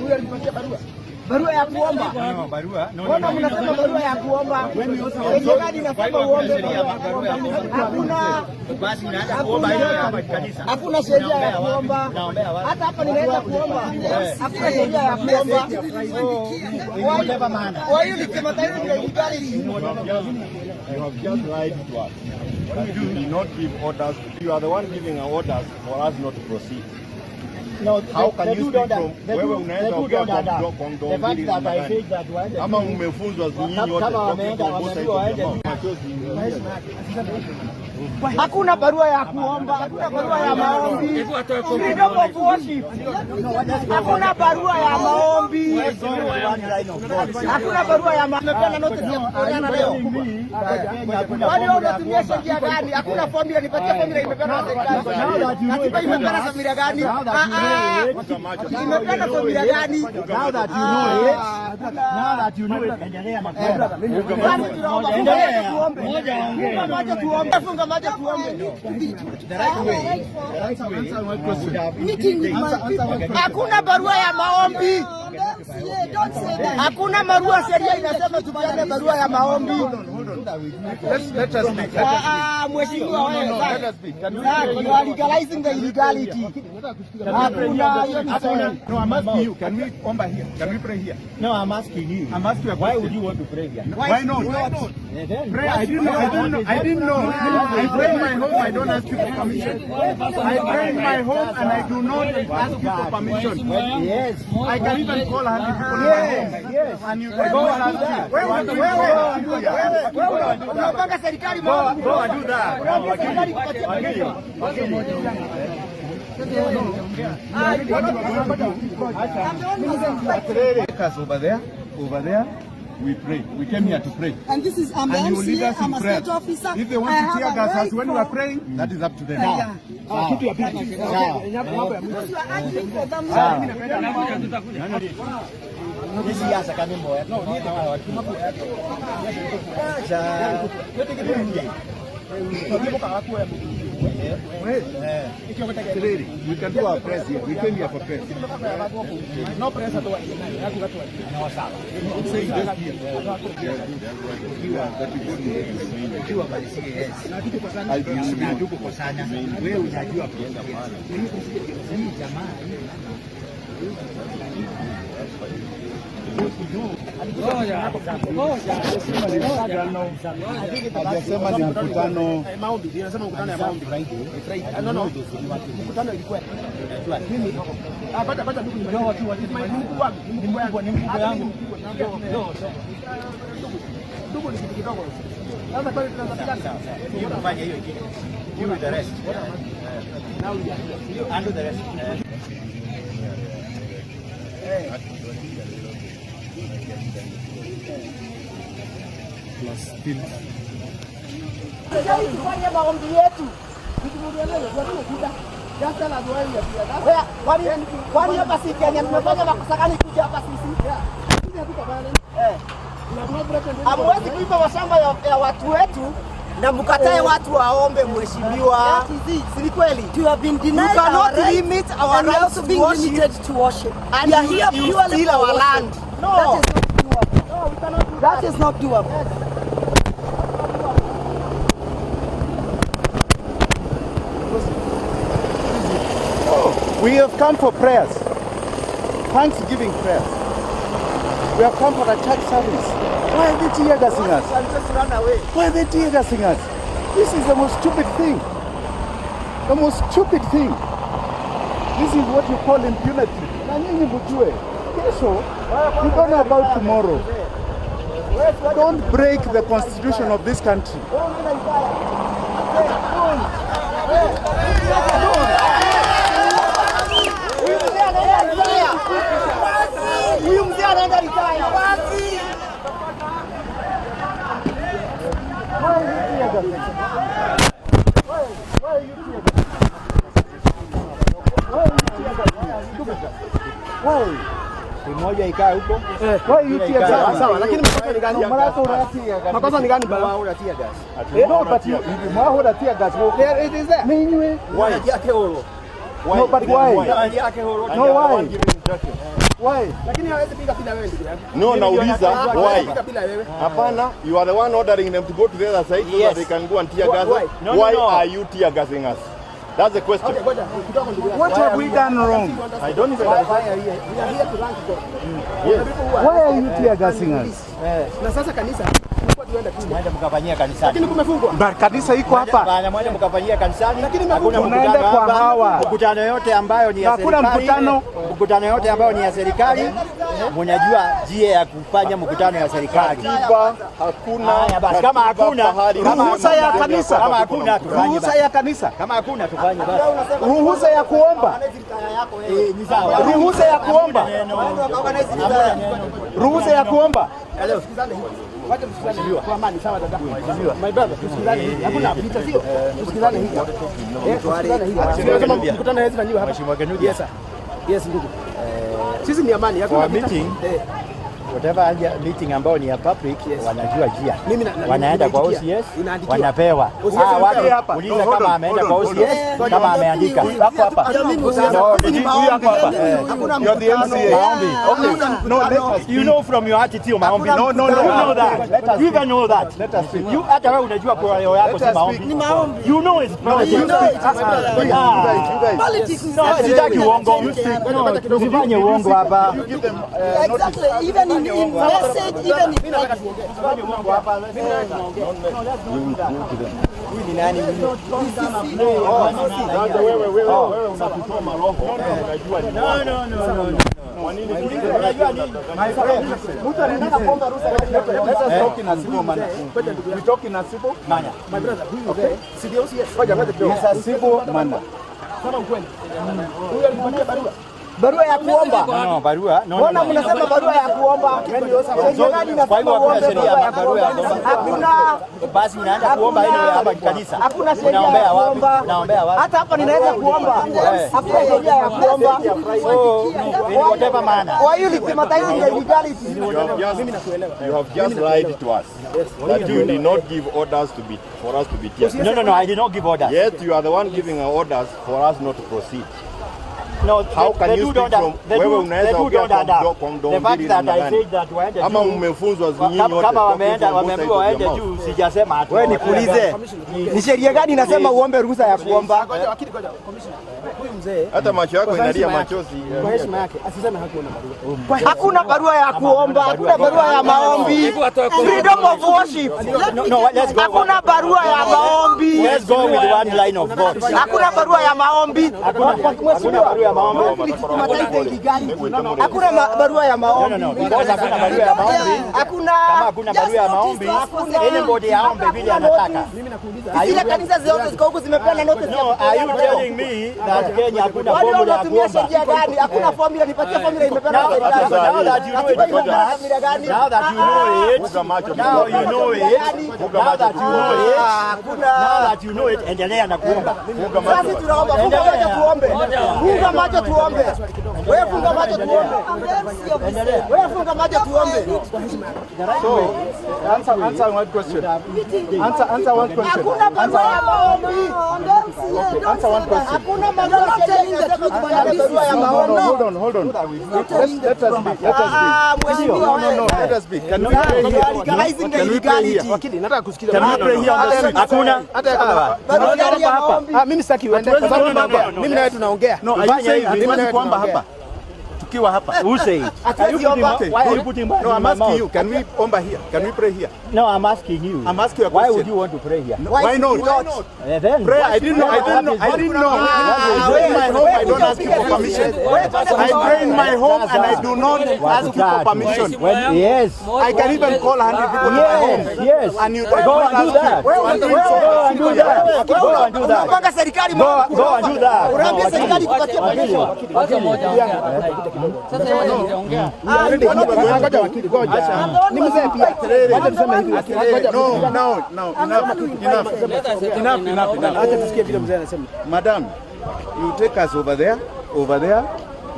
Huyo alikupatia barua? Barua ya kuomba. No, barua. No, Mbona mnasema barua ya kuomba? Sheria gani inasema uombe barua ya kuomba? Hakuna. Basi unaanza kuomba hiyo kama kanisa. Hakuna sheria ya kuomba. Hata hapa ninaweza kuomba. Hakuna sheria ya kuomba. Kwa hiyo ni kimataifa ya illegality. You have just lied to us. You did not give orders. You are the one giving orders for us not to proceed. No, How can you speak from wewe unaweza ongea kwa mdomo mbili namna gani? Ama umefunzwa nyinyi wote kuongoza hizo machozi. Hakuna barua ya kuomba, hakuna barua ya maombi. Freedom of worship. Hakuna barua ya maombi. Hakuna barua ya maombi. Tumepeana notice ya kupeana leo. Kwani wewe unatumia sheria gani? Hakuna formula, nipatie formula imepeana na serikali. Katiba imepeana formula gani? Ah, ah. Imepeana formula gani? Now that you know it, now that you know it, endelea na Basi tunaomba, funga macho tuombe. Funga macho tuombe. Funga macho tuombe. The right way. The right way. Meeting with my people. Hakuna barua ya maombi. Don't say that. Hakuna barua, sheria inasema tupeane barua ya maombi. Let us speak. Let us Ah, ah, mheshimiwa wewe. Let us speak. Can we Sir, you are legalizing the illegality. Hakuna hiyo ni sawa. No, I'm asking you. Can we omba here? Can we pray here? No, I'm asking you. I'm asking you a Why question. would you want to pray here? Why not? Why not? Then, Pray. I didn't know. I didn't know. I didn't know. I pray in my home. I don't ask you for permission. I pray in my home and I do not ask you for permission. Yes. I can even call 100 people in my home. Yes. And you can go and ask you. Wewe wewe wewe unapanga serikali maombi. Go and do that. Unaambia serikali kupatia permission. Ah, you cannot. I'm the one who's fighting. Take us over there. Over there. We pray. We came here to pray. And this is, I'm the And you will lead MCA, us in I'm a prayer. state officer. If they want I to have tear a gas us right when we are for- praying, that is up to them. Yeah. Kitu ya pili. Sawa. Because you are arguing for them. Ni siasa kama mboya. Acha. We can do our press here. We came here for press. No press at all. Say just here. Unajua bali CS. Na hatukukosana. Wewe unajua hii jamaa. Hajasema ni mkutano. Maombi, inasema mkutano ya maombi. Friday. No. Mkutano ilikuwa. Mimi ah, baada ndugu ni mkubwa wangu, ni mkubwa, ni mkubwa yangu. Ndugu ni kitu kidogo. Sasa kwani tunaweza You kufanya hiyo ingine. You with the rest. You handle the rest. Serikali tufanye maombi yetu. Wewe, kwani hapa si Kenya tumefanya makosa gani kuja hapa sisi? Eh. Hamwezi kuiba mashamba ya watu wetu na mkatae watu waombe, mheshimiwa. That is it. Si ni kweli? You have been denied You cannot our right, limit our and we are right also to being worship. limited to worship. And We are you- here you purely steal for our worship. land. No. That is not doable. No, we cannot do That is not doable. We have come for prayers, thanksgiving prayers. We have come for a church service. Why are they tear gassing us? And just run away. Why are they tear gassing us? This is the most stupid thing. The most stupid thing. This is what you call impunity. Na nyinyi mjue, kesho, you don't know about tomorrow. Don't break the constitution of this country. Huyu mzee anaenda retire. Huyu mzee anaenda retire. Basi. Why are you tear gassing? Why are you tear gassing? Why are you tear gassing? Why? Moja ikae huko. Why you tear gas? Sawa, lakini makosa ni gani? Makosa ni gani baba? Mwaura tear gas. No, but you mwahura tear gas. There it is there. Ninywe. Why? No, but why? Yake horo. No, why? Why? Lakini hawezi piga bila wewe, ndugu yangu. No, nauliza Hawezi why? piga bila wewe. Hapana, you are the one ordering them to go to the other side so Yes. that they can go and tear gas. Why? No, no, Why no. are you tear gassing us? That's the question. Okay, ngoja kidogo, ndugu yangu. What have we done wrong? I don't even Why understand. are you here? We are here to thank God. Yes. The people who are Why are you tear gassing us? Na sasa kanisa tulikuwa tuende kule. Mwende mkafanyia kanisani. Lakini kumefungwa. But kanisa iko hapa. Bana, mwende mkafanyia kanisani. Lakini Hakuna Tunaenda mkutano kwa hapa. hawa. Mkutano yote ambayo ni ya Hakuna serikali. mkutano. Mkutano yote ambayo ni ya serikali, mnajua njia ya kufanya mkutano ya serikali. Katiba hakuna. Haya basi, kama katiba hakuna, pahali kama Ruhusa ya kanisa. Kama hakuna tufanye Ruhusa basi. ya kanisa. Kama hakuna tufanye basi. Ruhusa ya kuomba. Eh, ni sawa. Ruhusa ya kuomba. Ruhusa ya kuomba. Tusikizane hivi. Wacha tusikizane hivi. Kwa amani, sawa dada. My brother, tusikizane hivi. Hakuna vita, sio? Tusikizane hivi. Eh, tusikizane hivi. Tunasema mkutano haiwezi fanyiwa hapa. Mheshimiwa Kinuthia. Yes sir. Yes, ndugu. Sisi ni amani, hakuna For a vita. meeting, Eh, whatever meeting ambao ni ya public, wanajua njia. Mimi Wanaenda kwa nimeitikia. OCS, Inaandikiwa. wanapewa. OCS Ah, anapewa. wapi? Hapa. Uliza No, hold kama on, ameenda hold kwa on, hold OCS, kama ameandika. Hapo hapa. No, Huyu hapo hapa. Hakuna You are the MCA. Maombi. Okay. No, let us. You know from your attitude, maombi. No, no, no. You know that. Let us You even know that. Let us speak. You hata wewe unajua kwa roho yako Let si us maombi. speak. Ni maombi. You know it's politics. You know it is You guys, you guys. Politics is No, sitaki uongo. No, tusifanye uongo hapa. You give them notice. Exactly. Even in message, even in Tusifanye uongo hapa. Huyu ni nani? Sasa wewe wewe wewe unatutoa maroho. Unajua ni No, no, no, no, no. kwa nini Unajua nini? My friend, mtu anataka kuomba ruhusa. Let us talk in a civil manner. We talk in a civil Manner. My brother, huyu mzee, si ndio OCS? Ngoja ngoja kidogo. It's a civil manner. Sema ukweli. Huyu alikupatia barua. Barua ya kuomba. No, no, barua. No, no, Mbona no. mnasema barua ya kuomba? Sheria gani Kwa hivyo inasema hakuna uombe sheria barua ya ya barua ya kuomba? kuomba. Hakuna. Basi unaenda kuomba ile hapa kanisa. Hakuna sheria ya Unaombea wapi? kuomba. Unaombea wapi? Hata hapa ninaweza kuomba. Hakuna sheria ya kuomba. So, in whatever manner. Why you legitimatizing the illegality? You have just lied to us that you did not give orders to be for us to be tear. No, no, no, I did not give orders. Yet you are the one giving orders for us not to proceed. No, How can the you two speak don't from- the wewe two- unaweza the two ongea don't kwa add up. kwa mdomo The fact mbili that namna I gani? said that waende Ama juu, mmefunzwa nyinyi kama wote. kama Talking wameenda from both wameambiwa sides of waende your juu, mouth. sijasema hatu. Wewe nikuulize, ni sheria gani inasema uombe ruhusa ya kuomba? Ngoja wakili, ngoja commissioner. Huyu mzee Hata macho yako kwa inalia heshima yake- machozi. Kwa heshima yake asiseme hakuona barua. Hakuna barua ya kuomba, hakuna barua ya maombi. Freedom of worship. No, no, let's go. Hakuna barua ya maombi. Let's go with one line of God. Hakuna barua ya maombi. Hakuna barua ya maombi. Legitimize the illegality. Hakuna barua ya No, no, maombi. no. Because hakuna barua ya maombi. Hakuna. Kama hakuna barua ya maombi, anybody aombe vile anataka. Zile kanisa zote ziko huku zimepeana notice ya No, are you kupeana. telling me that Kenya hakuna Wale formula ya wanatumia kuomba? sheria gani? Hakuna formula, nipatie formula imepeana na Now, serikali. now that you know it, Katiba imepeana formula gani? now that you know it, Funga macho. now you know it, now that you know it, Hakuna. now that you know it, endelea na kuomba. Funga macho. Sasa tunaomba, funga macho tuombe. Funga macho tuombe. Wewe funga macho tuombe. Wewe funga macho tuombe. So, answer one question. Answer one question. Hakuna barua ya maombi. Answer one question. Hakuna barua sheria inasema tupeane barua ya No, no, maombi. hold on, hold on. Let us be. Let us Ah, be. mheshimiwa No, no, no. wewe. Let us be. Can we pray You here? are legalizing the Can we pray here? illegality. Wakili, nataka kusikiza. Can we pray here on the street? Hakuna. Hata Barua gani ya maombi? Ah, mimi sitaki uende kwa sababu mimi na wewe tunaongea. No, are you Tufanye saying hivi. hatuwezi kuomba hapa? Tukiwa hapa. Who said? Are you Hatuwezi putting, omba. why are you putting words No, in I'm my asking mouth? you. Can we omba here? Can we pray here? No, I'm asking you. I'm asking you a Why question. would you want to pray here? No, Why not? Eh, then Pray. I didn't know. I didn't know. I didn't know. I pray in my home. I don't ask you for permission. I pray in my home and I do not ask you for permission. Yes. I can even call 100 people to my home. Yes. And you Go don't and do ask that. you. Go and do that. Go and do that. Unapanga serikali Go, go and do that. Unaambia serikali kupatia permission. Wacha moja ongea. Sasa yeye anaongea. Ngoja wakili, ngoja. Ni mzee pia. Wacha tuseme hivi wakili. Ngoja. No, no, no. Enough. Enough. Enough. Enough. Enough. Acha tusikie vile mzee anasema. Madam, you take us over there. Over there,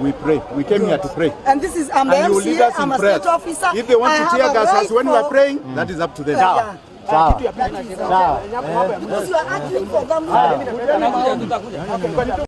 we pray. We came here to pray. And this is, I'm the And you lead MCA, us in I'm a prayer. state officer. If they want I to have tear a gas us right when we are for- praying, that is up to them. Yeah. Sawa. Sawa. Because you are arguing for them. Tutakuja, tutakuja.